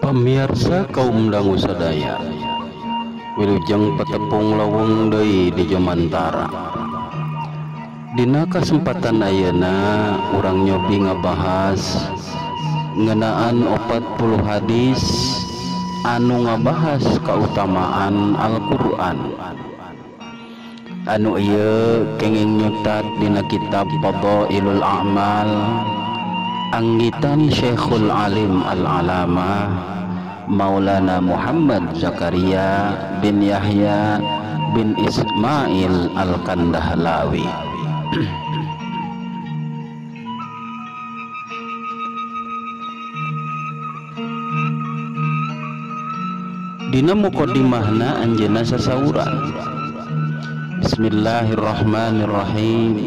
Pamiarsa kaum dangu sadaya, wilujeng petepung lawung deui di Jomantara. Dina kasempatan ayeuna urang nyobi ngabahas ngeunaan 40 hadis anu ngabahas kautamaan Al-Qur'an. Anu ieu kenging nyutat dina kitab Fadhailul A'mal anggitan Syekhul Alim Al-Alamah Maulana Muhammad Zakaria bin Yahya bin Ismail Al-Kandahlawi. Dina muqaddimahna anjeunna sasauran. Bismillahirrahmanirrahim.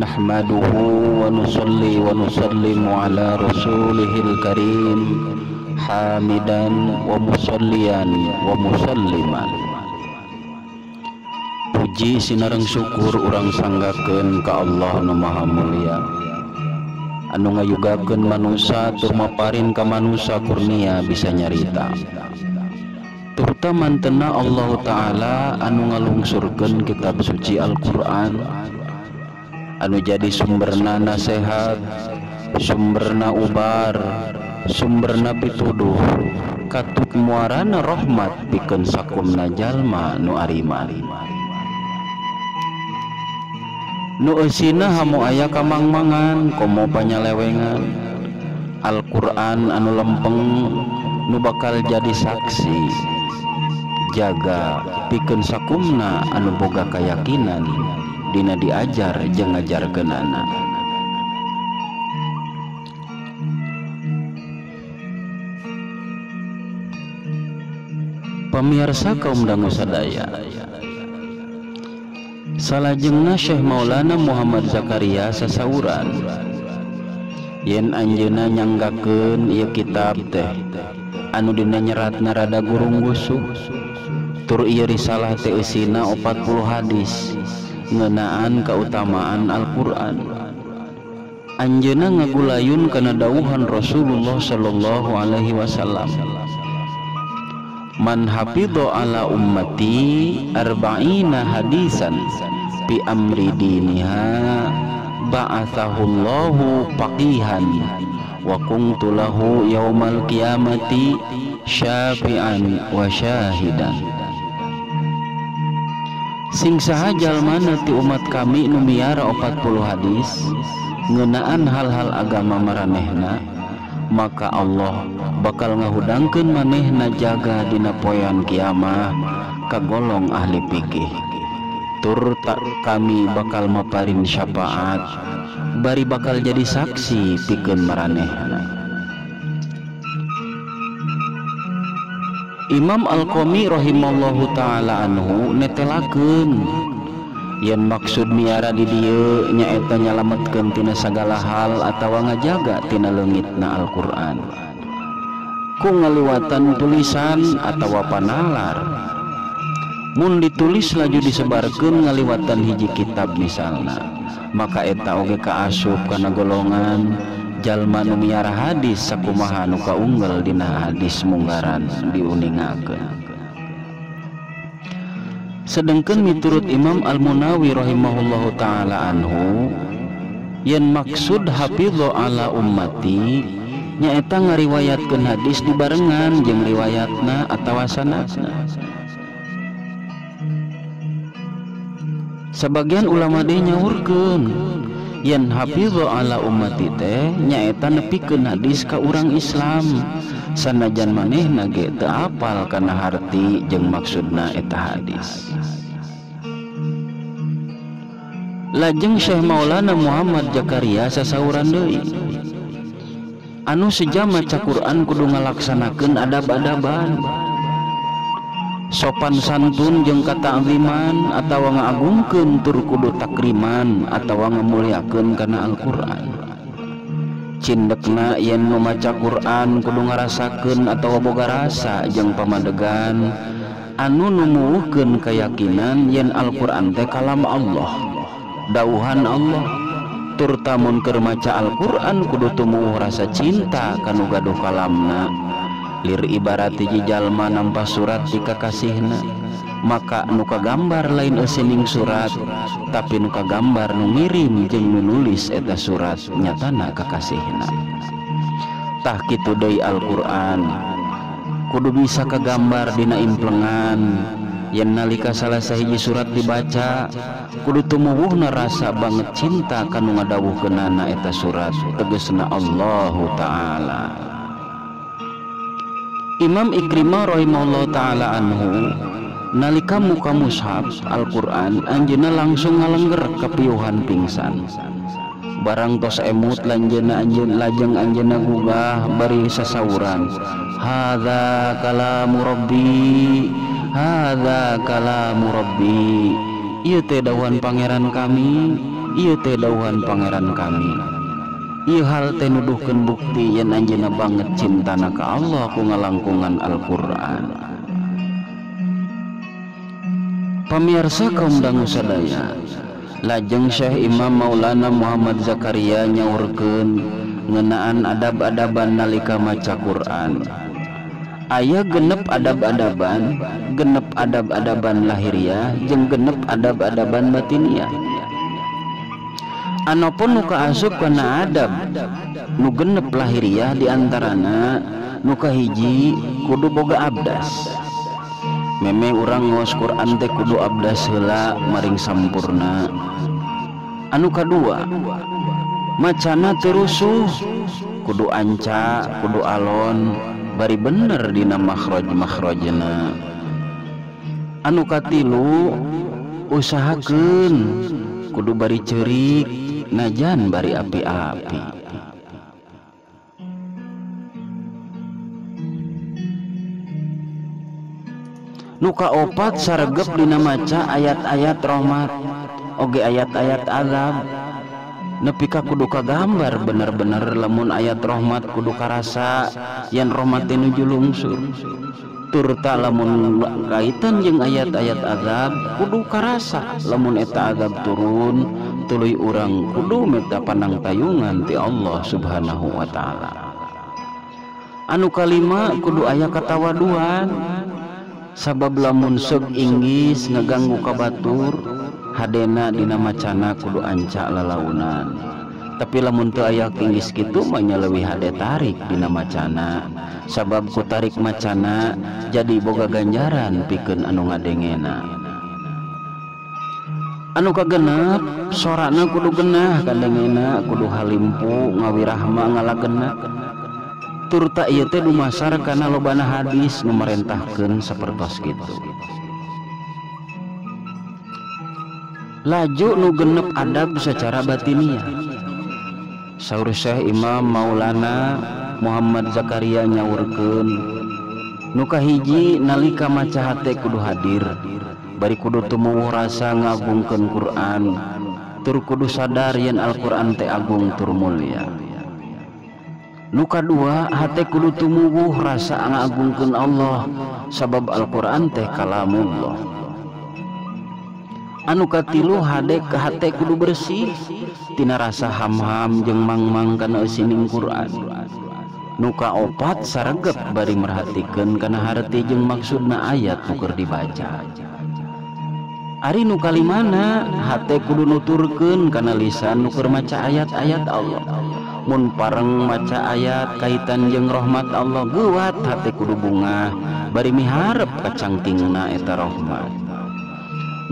Nahmaduhu wa nusalli wa nusallimu ala rasulihil karim. Hamidan wa musallian wa musalliman. Puji sinareng syukur urang sanggakeun ka Allah nu Maha Mulia, anu ngayugakeun manusa tur maparin ka manusa kurnia bisa nyarita. Turta mantena Allah Ta'ala anu ngalungsurkeun kitab suci Al-Qur'an, anu jadi sumberna nasehat, sumberna ubar, sumberna pituduh, katut muarana rahmat pikeun sakumna jalma nu arima. Nu eusina hamu aya kamangmangan komo panyalewengan. Al-Qur'an anu lempeng nu bakal jadi saksi jaga pikeun sakumna anu boga kayakinan dina diajar jeung ngajarkeunana. Pemirsa kaum dangu sadaya, salajengna Syekh Maulana Muhammad Zakaria sasauran yen anjeunna nyanggakeun ieu kitab teh anu dina nyeratna rada gurung gusuh, tur ieu risalah teh eusina 40 hadis ngeunaan kautamaan Al-Qur'an. Anjeunna ngagulayun kana dawuhan Rasulullah sallallahu alaihi wasallam, man hafidha ala ummati arba'ina hadisan bi amri diniha ba'athahullahu faqihan wa kuntu lahu yaumal qiyamati syafi'an wa syahidan. Sing saha jalmana ti umat kami nu miara 40 hadis ngeunaan hal-hal agama maranehna, maka Allah bakal ngahudangkeun manehna jaga dina poean kiamah kagolong ahli fikih. Tur tak kami bakal maparin syafaat bari bakal jadi saksi pikeun maranehna. Imam Al-Qomi rahimallahu taala anhu netelakeun yen maksud miara di dieu nyaeta nyalametkeun tina sagala hal atawa ngajaga tina leungitna Al-Qur'an ku ngaliwatan tulisan atawa panalar. Mun ditulis laju disebarkeun ngaliwatan hiji kitab misalna, maka eta oge kaasup kana golongan jalma nu miara hadis sakumaha nu kaunggal dina hadis munggaran diuningakeun. Sedengkeun miturut Imam Al-Munawi rahimahullahu taala anhu yen maksud hafidho ala ummati nyaeta ngariwayatkeun hadis dibarengan jeung riwayatna atawa sanadna. Sebagian ulama deui nyaurkeun yen hafidho ala ummati teh nyaeta nepikeun hadis ka urang Islam sanajan manehna ge teu apal kana harti jeung maksudna eta hadis. Lajeng Syekh Maulana Muhammad Zakaria sasauran deui, Anu sejam maca Quran kudu ngalaksanakeun adab-adaban, sopan santun jeung kata'ziman atawa ngaagungkeun tur kudu takriman atawa ngamuliakeun kana Al-Qur'an. Cindekna yen nu maca Quran kudu ngarasakeun atawa boga rasa jeung pamadegan anu numuwuhkeun keyakinan yen Al-Qur'an teh kalam Allah, dauhan Allah. Tur tamun keur maca Al-Qur'an kudu tumuwuh rasa cinta kanu gaduh kalamna. Lir ibarat hiji jalma nampa surat ti kakasihna, maka nu kagambar lain eusining surat, tapi nu kagambar nu ngirim jeung nu nulis eta surat nyatana kakasihna. Tah kitu deui Al-Qur'an kudu bisa kagambar dina implengan yen nalika salah sahiji surat dibaca kudu tumuwuhna rasa banget cinta kanu ngadawuhkeunana eta surat, tegesna Allahu Ta'ala. Imam Ikrimah rahimahullah ta'ala anhu nalika muka mushaf Al-Qur'an anjeunna langsung ngalengger kapiuhan pingsan. Barang tos emut lanjeunna anjeun lajeng anjeunna gugah bari sasauran, hadza kalamu rabbi, hadza kalamu rabbi, ieu teh dawuhan pangeran kami, ieu teh dawuhan pangeran kami. Ieu hal teh nuduhkeun bukti yen anjeunna banget cintana ka Allah ku ngalangkungan Al-Qur'an. Pamirsa kaum dangu sadaya, lajeng Syekh Imam Maulana Muhammad Zakaria nyaurkeun ngeunaan adab-adaban nalika maca Quran. Aya genep adab-adaban, genep adab-adaban lahiriah jeung genep adab-adaban batiniah. Anopun nu kaasup kana adab nu genep lahiriah diantarana nu kahiji kudu boga abdas. Meme urang ngaos Quran teh kudu abdas heula maring sampurna. Anu kadua, macana teu rusuh, kudu anca, kudu alon, bari bener dina makhraj-makhrajna. Anu katilu, usahakeun kudu bari ceurik najan bari api-api. Nu kaopat, saregep dina maca ayat-ayat rahmat oge ayat-ayat azab. Nepi ka kudu kagambar bener-bener lamun ayat rahmat kudu karasa yen rahmat teh nuju lungsur. Turta lamun kaitan jeung ayat-ayat azab kudu karasa lamun eta azab turun tuluy urang kudu minta panangtayungan ti Allah Subhanahu wa taala. Anu kalima, kudu aya katawaduan. Sabab lamun seug inggis ngaganggu ka batur, hadena dina macana kudu anca lalaunan. Tapi lamun teu aya inggis kitu mah nya leuwih hade tarik dina macana. Sabab ku tarik macana jadi boga ganjaran pikeun anu ngadengena. Anu kagenep, sorana kudu genah kadengena, kudu halimpu ngawirahma ngalagena. Turta ieu teh dumasar kana lobana hadis nu marentahkeun sapertos kitu. Laju nu genep adab secara batiniah. Saur Syekh Imam Maulana Muhammad Zakaria nyaurkeun, nu kahiji nalika maca hate kudu hadir, bari kudu tumuwuh rasa ngagungkeun Quran, tur kudu sadar yen Al-Qur'an teh agung tur mulia. Nu kadua, hate kudu tumuwuh rasa ngagungkeun Allah sabab Al-Qur'an teh kalamullah. Anu katilu, hade ka hate kudu bersih tina rasa ham-ham jeung mang-mang kana eusining Quran. Nu kaopat, saregep bari merhatikeun kana harti jeung maksudna ayat nu keur dibaca. Ari nu kalimana, hate kudu nuturkeun kana lisan nu keur maca ayat-ayat Allah. Mun pareng maca ayat kaitan jeung rahmat Allah geuwat hate kudu bungah bari miharep kacangkingna eta rahmat.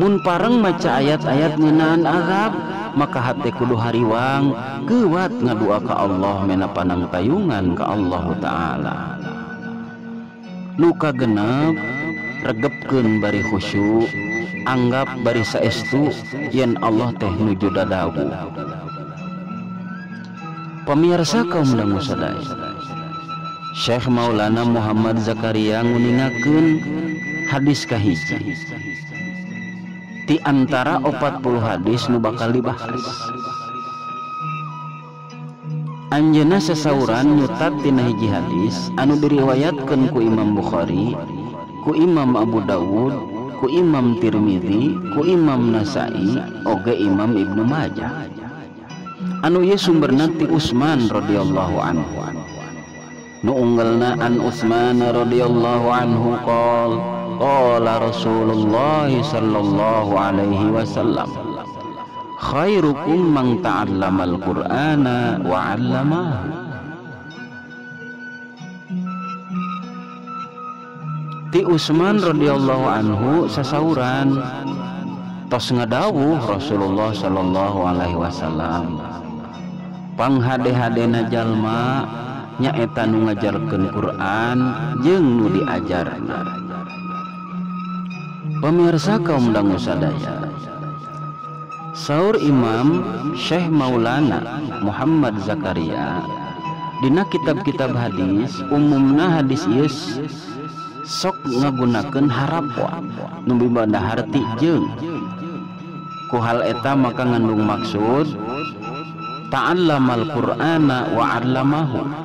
Mun pareng maca ayat-ayat ngeunaan azab maka hate kudu hariwang geuwat ngadua ka Allah mena panangtayungan ka Allah Ta'ala. Nu kagenep, regepkeun bari khusyuk, anggap bari saestu yen Allah teh nuju dadawuh. Pemirsa kaum dangu sadaya, Syekh Maulana Muhammad Zakaria nguningakeun hadis kahiji ti antara 40 hadis nu bakal dibahas. Anjeunna sasauran nyutat tina hiji hadis anu diriwayatkeun ku Imam Bukhari, ku Imam Abu Dawud, ku Imam Tirmizi, ku Imam Nasai, oge Imam Ibnu Majah. Anu ieu sumberna ti Utsman radhiyallahu anhu. Nu unggelna an Utsman radhiyallahu anhu qol qala Rasulullah sallallahu alaihi wasallam khairukum man ta'allamal Qur'ana wa 'allamahu. Ti Utsman radhiyallahu anhu sasauran tos ngadawuh Rasulullah sallallahu alaihi wasallam panghade-hadena jalma nyaeta nu ngajarkeun Quran jeung nu diajarna. Pemirsa kaum dangu sadaya, saur Imam Syekh Maulana Muhammad Zakaria dina kitab-kitab hadis umumna hadis ieu sok ngagunakeun harapwa nu mibanda harti jeung ku hal eta maka ngandung maksud ta'allamal Qur'ana wa 'allamahu.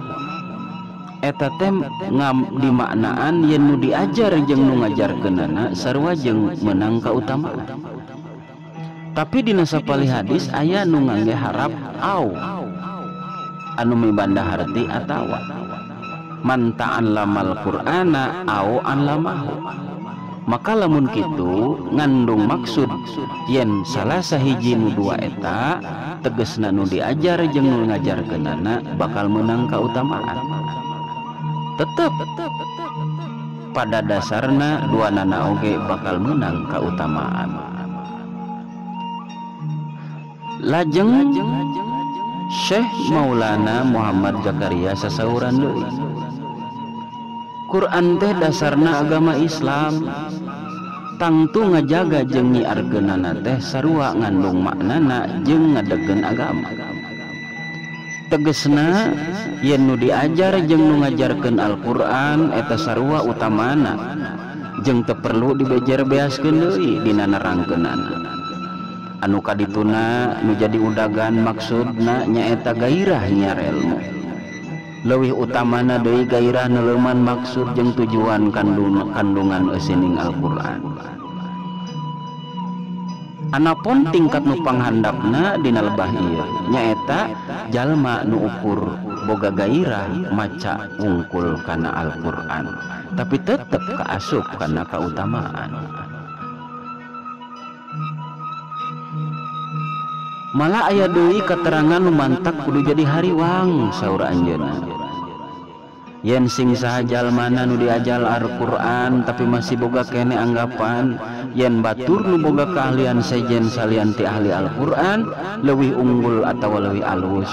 Eta teh ngam dimaknaan yen nu diajar jeung nu ngajarkeunana sarua jeung meunang kautamaan. Tapi dina sapalih hadis aya nu ngangge harap au anu mibanda harti atawa man ta'allamal Qur'ana au 'allamahu. Maka lamun kitu ngandung maksud yen salah sahiji nu dua eta tegesna nu diajar jeung nu ngajarkeunana bakal meunang kautamaan. Tetep pada dasarna dua nana oge bakal menang kautamaan. Lajeng Syekh Maulana Muhammad Zakaria sasauran deui, Quran teh dasarna agama Islam, tangtu ngajaga jeung nyiarkeunana teh sarua ngandung maknana jeung ngadegkeun agama. Tegesna yen nu diajar jeung nu ngajarkeun Al-Qur'an eta sarua utamana jeung teu perlu dibejer beaskeun deui dina nerangkeunana. Anu kadituna nu jadi udagan maksudna nyaeta gairah nyiar ilmu. Leuwih utamana deui gairah neuleuman maksud jeung tujuan kandungan eusining Al-Qur'an. Anapun tingkat nu panghandapna dina lebah ieu nyaeta jalma nu ukur boga gairah maca wungkul kana Al-Qur'an tapi tetep kaasup kana kautamaan. Malah aya deui katerangan nu mantak kudu jadi hariwang saur anjeunna. Yen sing saha jalmana nu diajar Al-Qur'an tapi masih boga kene anggapan yen batur nu boga keahlian sejen salian ti ahli Al-Qur'an leuwih unggul atawa leuwih alus,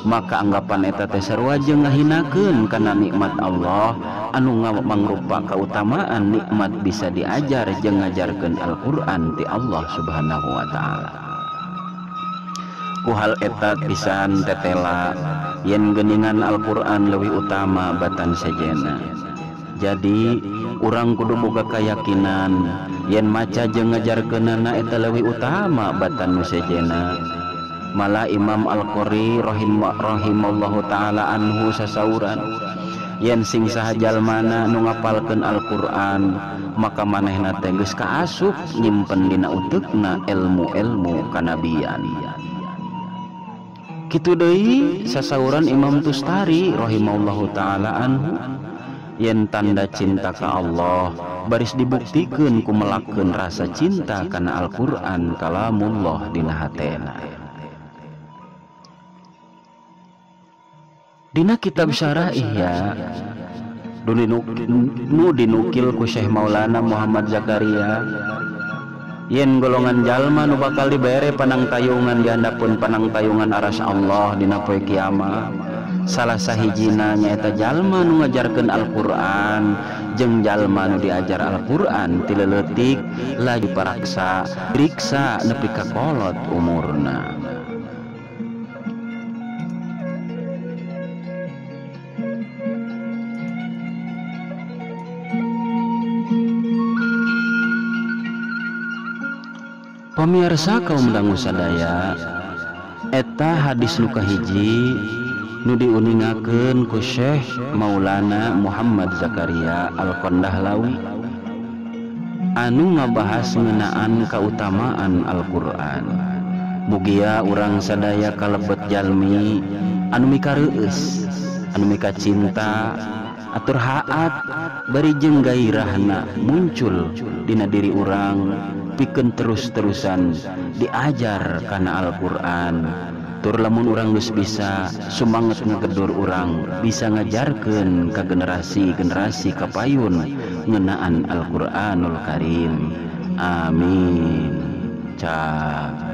maka anggapan eta teh sarua jeung ngahinakeun kana nikmat Allah anu mangrupa kautamaan nikmat bisa diajar jeung ngajarkeun Al-Qur'an ti Allah Subhanahu wa taala. Ku hal eta pisan tetela yen geuningan Al-Qur'an leuwih utama batan sejena. Jadi urang kudu boga kayakinan yen maca jeung ngajarkeunana eta leuwih utama batan nu sejena. Malah Imam Al-Qari rahimallahu taala anhu sasauran yen sing saha jalmana nu ngapalkeun Al-Qur'an maka manehna teh geus kaasup nyimpen dina uteukna ilmu-ilmu kanabian. Kitu deui sasauran Imam Tustari rahimallahu taala anhu yen tanda cinta ka Allah baris dibuktikeun ku melakeun rasa cinta kana Al-Qur'an kalamullah dina hatena. Dina kitab Syarah Ihya nu dinukil ku Syekh Maulana Muhammad Zakaria yen golongan jalma nu bakal dibere panangtayungan dihandapun panangtayungan aras Allah dina poe kiamat salah sahijina nyaeta jalma nu ngajarkeun Al-Qur'an jeung jalma nu diajar Al-Qur'an ti leutik lagi paraksa riksa nepi ka kolot umurna. Pamirsa kaum dangu sadaya, eta hadis nu kahiji nu diuningakeun ku Syekh Maulana Muhammad Zakaria Al-Qandahlawi anu ngabahas ngeunaan kautamaan Al-Qur'an. Mugia urang sadaya kalebet jalmi anu mikareueus, anu mikacinta, atur haat bari jeung gairahna muncul dina diri urang pikeun terus-terusan diajar kana Al-Qur'an. Tur lamun urang geus bisa sumanget ngagedor urang bisa ngajarkeun ka generasi-generasi kapayun ngeunaan Al-Qur'anul Karim. Amin. Cak.